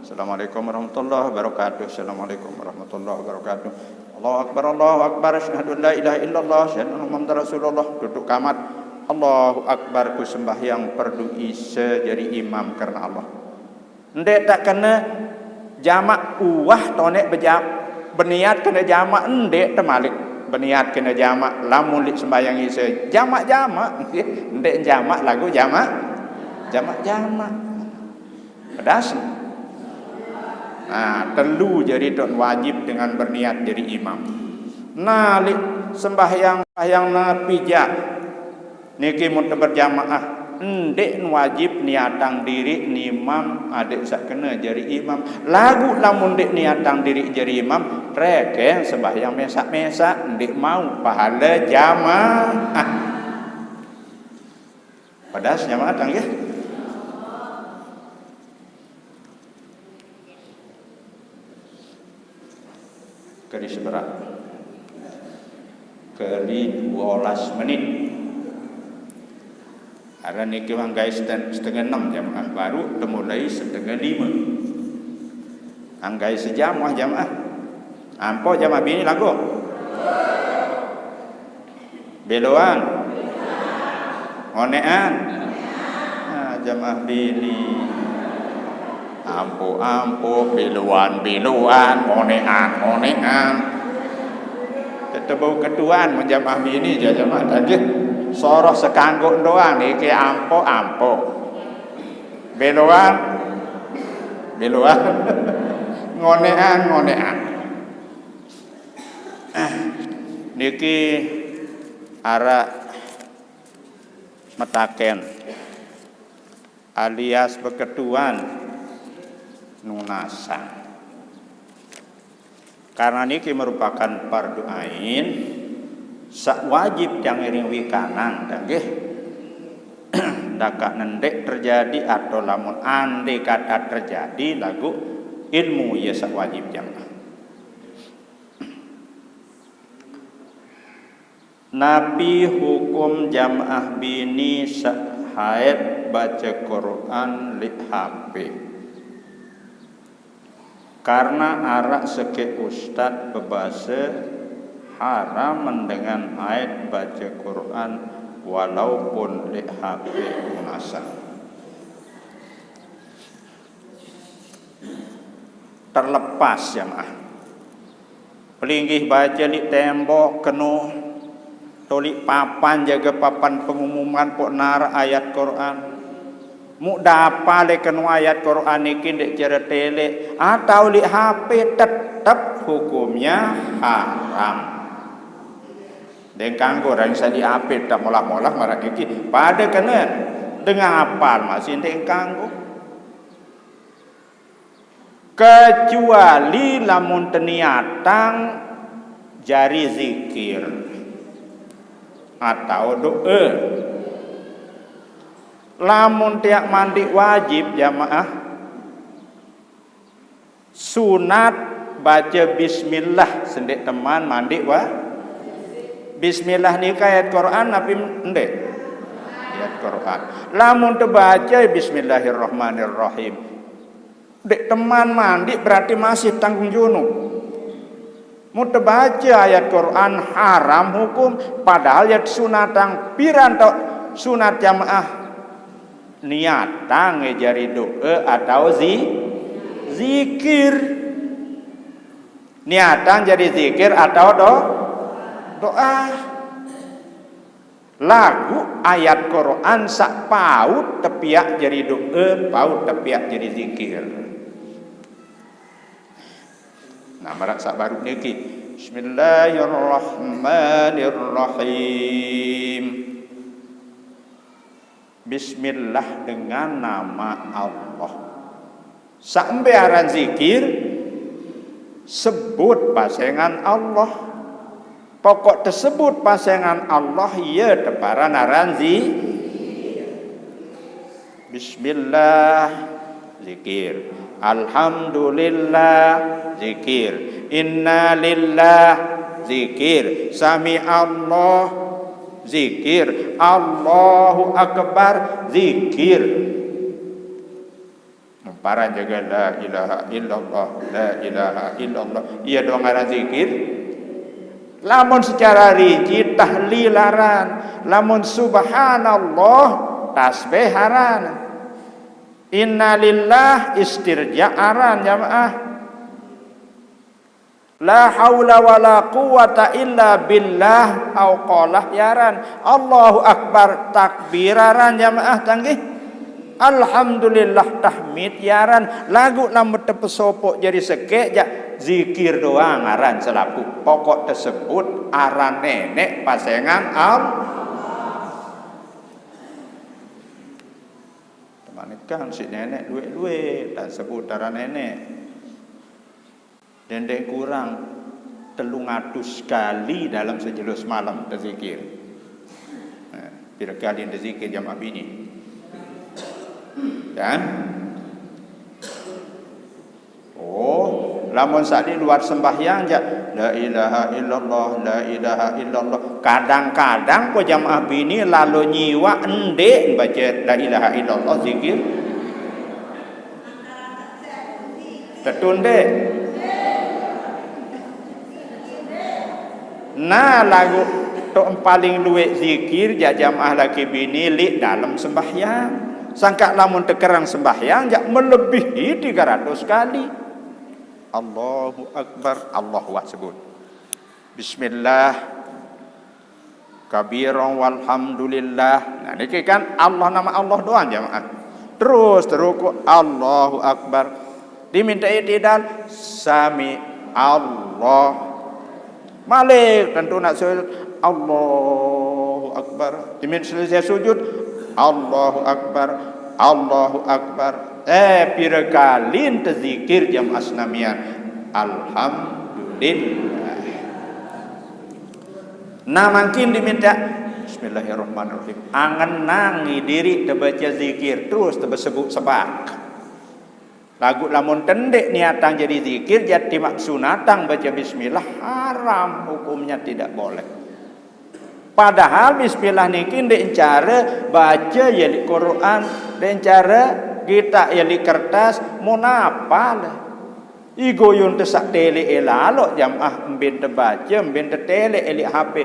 Assalamualaikum warahmatullahi wabarakatuh. Assalamualaikum warahmatullahi wabarakatuh. Allahu Akbar, Allahu Akbar, asyhadu an la ilaha illallah, asyhadu anna Muhammadar Rasulullah, tutuq kamat. Allahu Akbar, ku sembahyang pardu Ise jari imam karena Allah. Ndeq taq kene jamak, uwah toneq beja-, beniat kene jamak, ndeq temalik. Beniat kene jamak, lamun leq sembahyang Ise, jamak-jamak. Ndeq jamak laguq jamak, jamak-jamak. Pedas. Nah, telu jari toq wajib dengan berniat jari imam. Nah, leq sembahyang, sembahyang napi jaq? Niki mun teberjamaah, ndeq wajib niatang diriq nimam adeq saq kene jari imam. Laguq lamun ndeq niatang diriq jari imam, trekeng sembahyang mesaq-mesaq, ndeq mauq pahale jamaah. Pedas jamaah, tanggih? Kali seberapa? Kali dua belas menit. Aran niki manggae setengah enam jamaah, baru temulai setengah lima. Anggae sejam wah jamaah. Ampo jamaah bini lagu. Beloan. Ngonean. Nah, jamaah bini. Ampo-ampo, beloan-beloan, ngonean-ngonean. Tetebau ketuan menjamaah bini, jamaah tagih. Soroh sekangguk doang, niki ampo-ampo. Beloan, beloan. Ngonean-ngonean. Niki arak metaken alias beketuan nunasan. Karena niki merupakan fardu ain, sak wajib tiang iring wikanang, tanggih. Dakak nendek terjadi atau lamun andai kata terjadi, lagu ilmu ya sak wajib tiang. Napi hukum jamaah bini sak haid baca Quran lik H P? Karena arak seke ustad bebase haram mendengan haid baca Quran walaupun lik H P unasan. Terlepas jamaah. Pelinggih baca lik tembok keno, tolik papan jaga papan pengumuman pok nar ayat Quran. Muk dapa le keno ayat Quran niki ndek cara telek atau lik H P, tetep hukumnya haram. Ndek kanggo orang sadi H P tetep molah-molah marah niki. Pada kena dengan apal masih ndek kanggo. Kecuali lamun teniatang jari zikir atau doa. Lamun tiap mandi wajib jamaah, sunat baca bismillah sendek teman mandi wa. Bismillah ni ayat Quran napi ndek? Ayat Quran. Lamun tebaca bismillahirrahmanirrahim, dek teman mandi berarti masih tanggung junub. Mun tebaca ayat Quran haram hukum, padahal ya sunatang piran tau sunat jamaah. Niatang jari doa atau zi-, zikir. Niatang jari zikir atau do-, doa. Lagu ayat Quran sak paut tepiak jari doa, paut tepiak jari zikir. Nah, marak sak baru niki. Bismillahirrahmanirrahim. Bismillah dengan nama Allah. Sampai aran zikir, sebut pasengan Allah. Pokok tersebut pasengan Allah, ia teparan aran zi-, Bismillah, zikir. Alhamdulillah, zikir. Innalillah, zikir. Sami Allah, zikir. Allahu Akbar, zikir. Memparan jaga la ilaha illallah, la ilaha illallah. Iya doang aran zikir. Lamun secara rinci tahlil aran, lamun subhanallah tasbih aran. Innalillah istirja aran jamaah. La haula wala quwwata illa billah au qalah yaran. Allahu Akbar takbir aran jamaah tanggih. Alhamdulillah tahmid yaran. Lagu lamun tepesopok jadi sekek jak zikir doang aran selapuh. Pokok tersebut aran nenek pasengan Allah. Temanikan si nenek duit-duit tak sebut aran nenek. Dendek kurang telung atus kali dalam sejelo semalam terzikir. Nah, pira kali terzikir jamaah bini? Dan oh, Lamun saq leq luar sembahyang jaq, "La ilaha illallah, la ilaha illallah." Kadang-kadang ko jamaah bini lalo nyiwaq ndeq bace la ilaha illallah zikir. Tetu ndeq? Nah, laguq toq paling lueq zikir jaq jamaah laki bini leq dalem sembahyang. Sangkaq lamun tekereng sembahyang jaq melebihi tiga ratus kali. Allahu Akbar, Allahu Akbar sebut. Bismillah, kabira walhamdulillah. Nah, niki kan Allah, nama Allah doang, jamaah. Terus, terus ku Allahu Akbar. Diminta i'tidal, sami Allah. Malik, tentu nak sujud, Allahu Akbar. Diminta selesai sujud, Allahu Akbar, Allahu Akbar. Eh, pire kali ente zikir jamaah senamian? Alhamdulillah. Nah, mangkin diminta, Bismillahirrahmanirrahim. Angen-angen diriq tebace zikir, terus tebesebut sebak. Laguq lamun tendeq niatang jari zikir, jaq timaq sunatang bace bismillah, haram hukumnya, tidak boleh. Padahal bismillah niki ndeq care bace ye leq Qur'an, ndeq care gitaq ye leq kertas, mun apal. Igo yun tesaq teleq laloq jamaah, mben tebace, mben teteleq leq H P.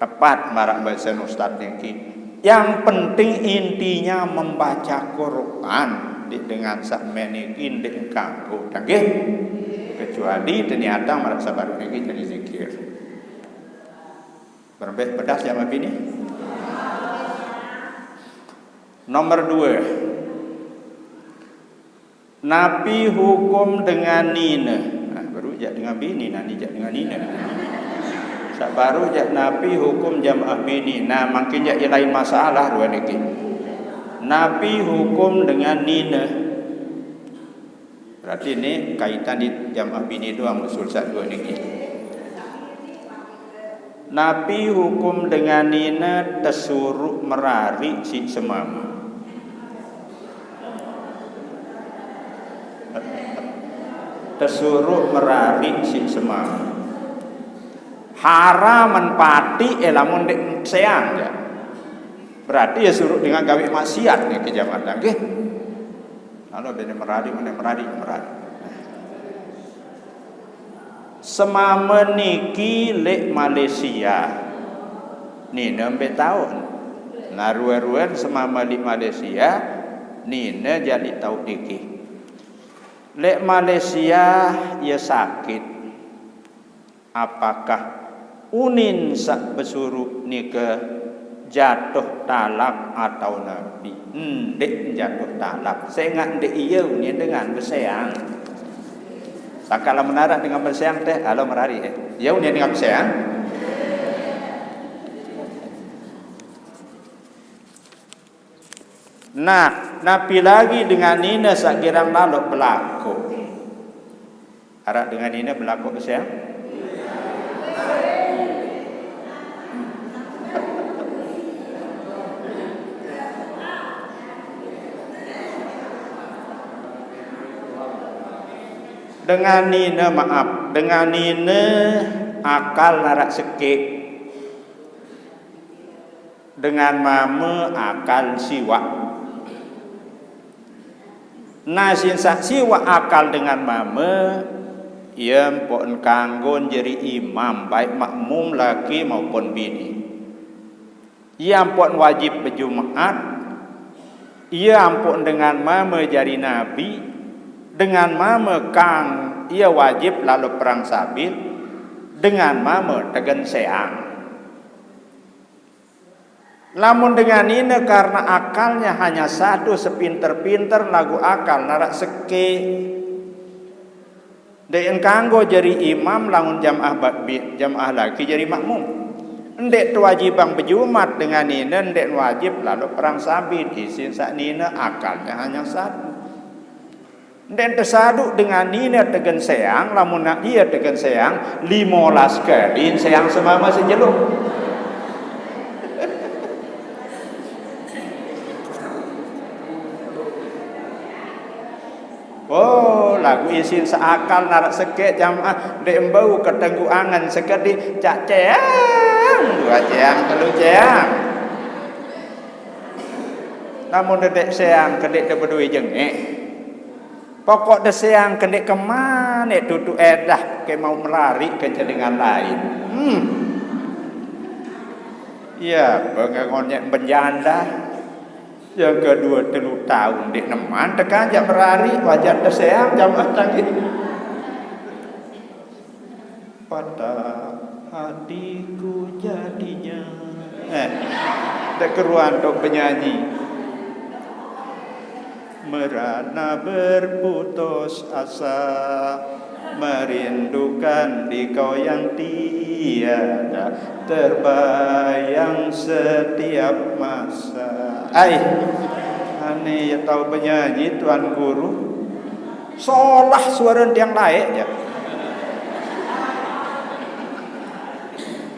Tepat maraq basen ustaz niki. Yang penting intinya membaca Qur'an. Ndeq dengan saq meni niki ndeq kanggo. Tanggih. Kecuali teniatang maraq saq baruq niki jari zikir. Berembe pedas jamaah bini. Nomor due. Napi hukum dengan nine? Nah, baruq jaq dengan bini, nah, ni jaq dengan nine. Saq baruq jaq napi hukum jamaah bini. Nah, mangkin jaq ye lain masalah rue niki. Napi hukum dengan nine? Berarti ni kaitan di jamaah bini doang usul saq due niki. Napi hukum dengan nine tesuruq merariq siq semame? Tesuruq merariq siq semame. Haramen pati, eh, lamun ndeq seang, ya. Berarti ye suruq dengan gawe maksiat niki jamaah, nggih. Lalu bene merariq, mene merariq, merariq. Semame niki leq Malaysia. Nine mbe taun. Nah, rue-ruen semame leq Malaysia, nine jari tao niki. Leq Malaysia ye sakit. Apakah unin saq besuruq nike jatuh talak atau napi? Ndeq jatuh talak, sengaq ndeq ie unin dengan beseang. Sangkaq lamun araq dengan beseang teh, alo merariq, eh. Ie unin dengan beseang. Nah, napi lagi dengan nine saq girang laloq belakoq? Araq dengan nine belakoq beseang? Dengan nine, maaf, dengan nine akal naraq sekeq. Dengan mame akal siwaq. Nah, sin saq siwaq akal dengan mame, ie mpoqn kanggon jari imam, baik makmum laki maupun bini. Ie mpoqn wajib bejumat, ie mpoqn dengan mame jari nabi, dengan mame kang ie wajib lalo perang sabil, dengan mame tegen seang. Lamun dengan nine karena akalnya hanya satu, sepinter-pinter laguq akal naraq sekeq, ndeqn kanggo jari imam lamun jamaah ba-, bi-, jamaah laki jari makmum. Ndeq tewajibang bejumat dengan nine, ndeqn wajib lalo perang sabil, isin saq nine akalnya hanya satu. Ndeqn tesaduq dengan nine tegen seang, lamun naq ie tegen seang, lime olas kelin seang semame sejeluk. Oh, Lagu isin seakal narak sekeq jamaah, ndeq mbau ketenggu angen sekediq, caq ceang, dua ceang, telu ceang. Lamun ndeq seang, kendeq de bedoe jengeq. Pokok de seang, kendeq kemane tutuq edah, ke mau merariq kance dengan lain. Hmm. Iya, pengengonnyek benjanda. Yang kedua telu taun ndeq neman tekan jaq merariq, wajar teseang jamaah tadi. Patah hatiku jadinya. Eh, ndeq keruan tok penyanyi. Merana berputus asa, merindukan di kau yang tiada, terbayang setiap masa. Ai, ane ye tao penyanyi, Tuan Guru. Solah suare tiang laeq, jaq.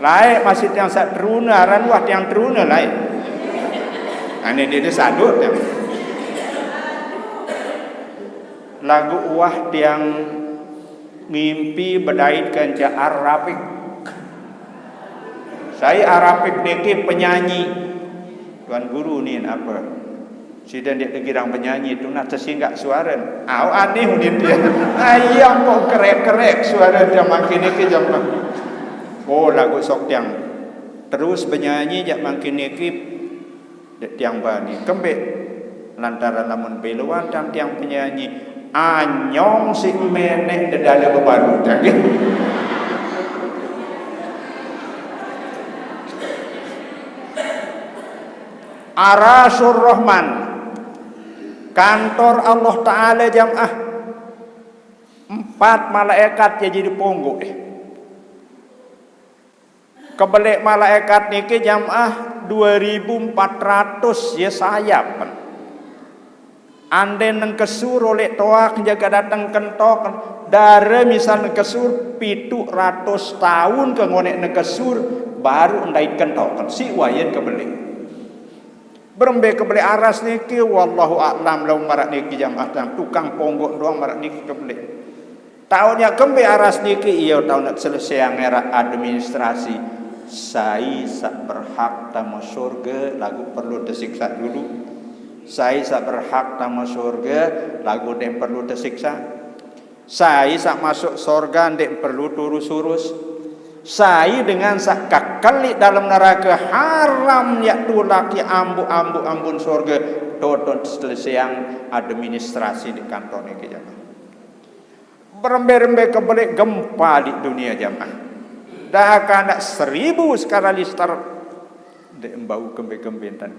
Laeq masih tiang saq terune, aran wah tiang terune laeq. Ane dede sadut tiang. Laguq wah tiang ngimpi bedait kance Ar-Rafiq. Sai Ar-Rafiq niki penyanyi. Tuan Guru nin ape? Side ndeq tegirang penyanyi, tunas tesinggaq suaren. Au aneh unin tie. Ayam kok kerek-kerek suare tiang mangkin niki jamaah. Oh, laguq sok tiang terus benyanyi jaq mangkin niki, ndeq tiang bani. Kembeq? Lantaran lamun beloan tan tiang penyanyi, anyong siq meneq dedale bebalu tiang. Arasur Rahman, kantor Allah Taala jamaah. Empat malaikat ye jari ponggoq, eh. Kebeleq malaikat niki jamaah due ribu empat ratus ye sayap. Anden nengkesur oleq toaq jage dateng kentok, dare misal nengkesur pituq ratus taun ke ngoneq nengkesur, baruq ndait kentok. Siq wayen kebeleq. Berembe kebeleq aras niki, wallahu a'lam, laun maraq niki jamaah tang tukang ponggoq doang maraq niki kebeleq. Taoq nyaq kembeq aras niki, ie taoq nyaq selesaiang eraq administrasi. Sai saq berhak tame sorge laguq perlu tesiksa dulu. Sai saq berhak tame sorge laguq ndeq perlu tesiksa. Sai saq masuk sorga ndeq perlu turus-urus. Sai dengan saq kekel leq dalem nerake haram yaq tulak yaq ambuq-ambuq ambun sorge, totoq selesaiang administrasi leq kantor niki jamaah. Berembe-rembe kebeleq gempa leq dunie jamaah. Dah kanak seribu skala Richter, ndeq mbau kembe-kembe entan.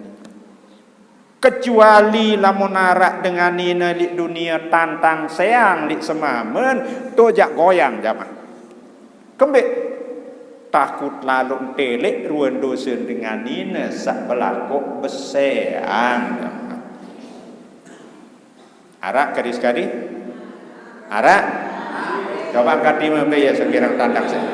Kecuali lamun araq dengan nine leq dunie tantang seang leq semamen, to jaq goyang jamaah. Kembeq? Takut laloq ntelek ruen dose dengan nine saq belakoq beseang jamaah. Araq kadi-sekadi? Araq? Coba angkat ime mbe ye sekirang tandang sih.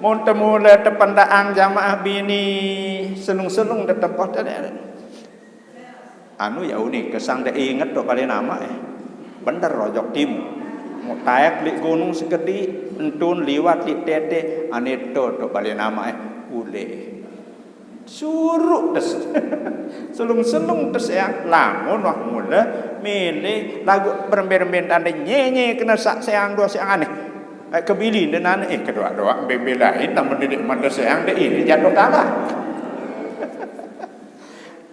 Mun temule tependaqang jamaah bini selung-selung tetempoh tadi. Anu ya unin, kesang ndeq inget toq bale namaq, eh. Bener ojok timuq. Muq taek leq gunung sekediq, entun liwat leq tete, ane to toq bale namaq, eh. Uleq. Suruq tes. Selung-selung tes seang, lamun wah mule mele laguq berembe-rembe tande nyenye kene saq seang doang seang aneh. Eh, kebili ndeqne, eh, kedoaq-doaq mbe-mbe lain, lamun ndeq mate seang ndeq ini jatuh talak.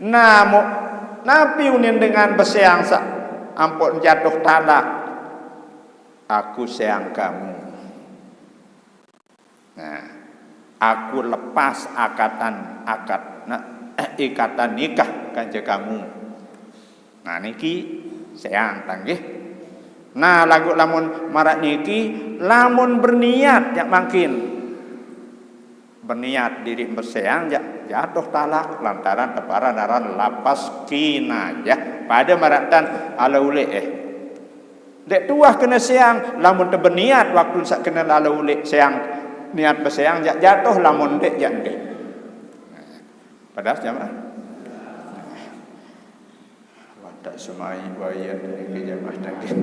Nah, mo-, napi unin dengan beseang saq ampon jatuh talak? Aku seang kamu. Nah, aku lepas akatan, akad, nah, ikatan nikah kance kamu. Nah, niki seang tanggih. Nah, laguq lamun maraq niki, lamun berniat jaq mangkin. Berniat diriq beseang jaq jatuh talak lantaran teparan aran lapas kinayah. Pade maraq tan ale uleq, eh. Ndeq tuah kene seang, lamun tebeniat waktu saq kene lalo uleq seang, niat beseang jaq jatuh, lamun ndeq jaq ndeq. Jelas jamaah? Watak semai bayat niki jamaah tagih.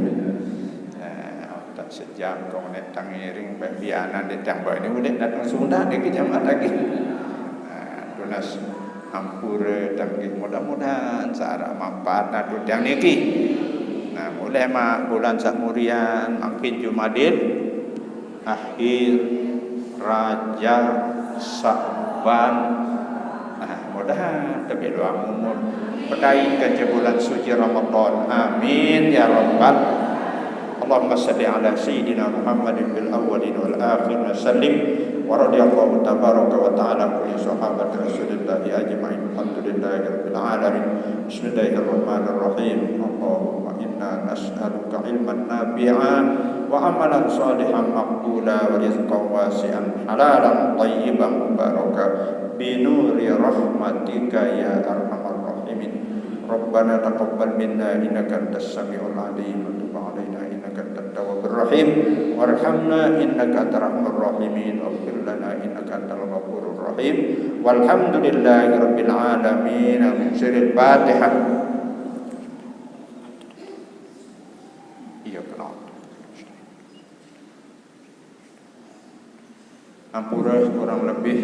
Nah, watak sejam kong nek tangiring babianan de tang bae ni udah datang Sunda niki jamaah tagih. Nah, tunas ampura tagih, mudah-mudahan searah manfaat natu tiang niki. Nah, mulai ma bulan sak murian, makin Jumadil akhir, Rajab, Sa'ban. Nah, mudahan tebih luang umur. Pedai ke je bulan suci Ramadan. Amin ya rabbal. اللهم صل على سيدنا محمد في الأولين والآخرين وسلم، ورضي الله تبارك وتعالى عن كل صحابة رسول الله أجمعين. الحمد لله رب العالمين. بسم الله الرحمن الرحيم. اللهم إنا نسألك علما نافعا وعملا صالحا مقبولا ورزقا واسعا حلالا طيبا مباركا بنور رحمتك يا أرحم الراحمين. ربنا تقبل منا إنك أنت السميع العليم وتب علينا إنك أنت التواب الرحيم وارحمنا إنك أنت أرحم الراحمين واغفر لنا إنك أنت الغفور الرحيم. والحمد لله رب العالمين. من سر الفاتحة. Iya, kenal. Ampura kurang lebih,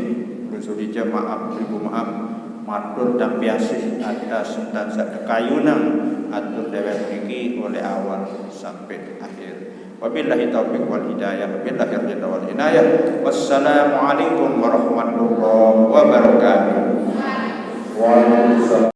ulun suri ja maaf, ribu maaf. Matur tampiasih atas entan sak tekayunan atur dewek niki oleh awal sampai akhir. Wabillahi taufiq wal hidayah, wabillahi ridha wal inayah. Wassalamualaikum warahmatullahi wabarakatuh. Waalaikumsalam.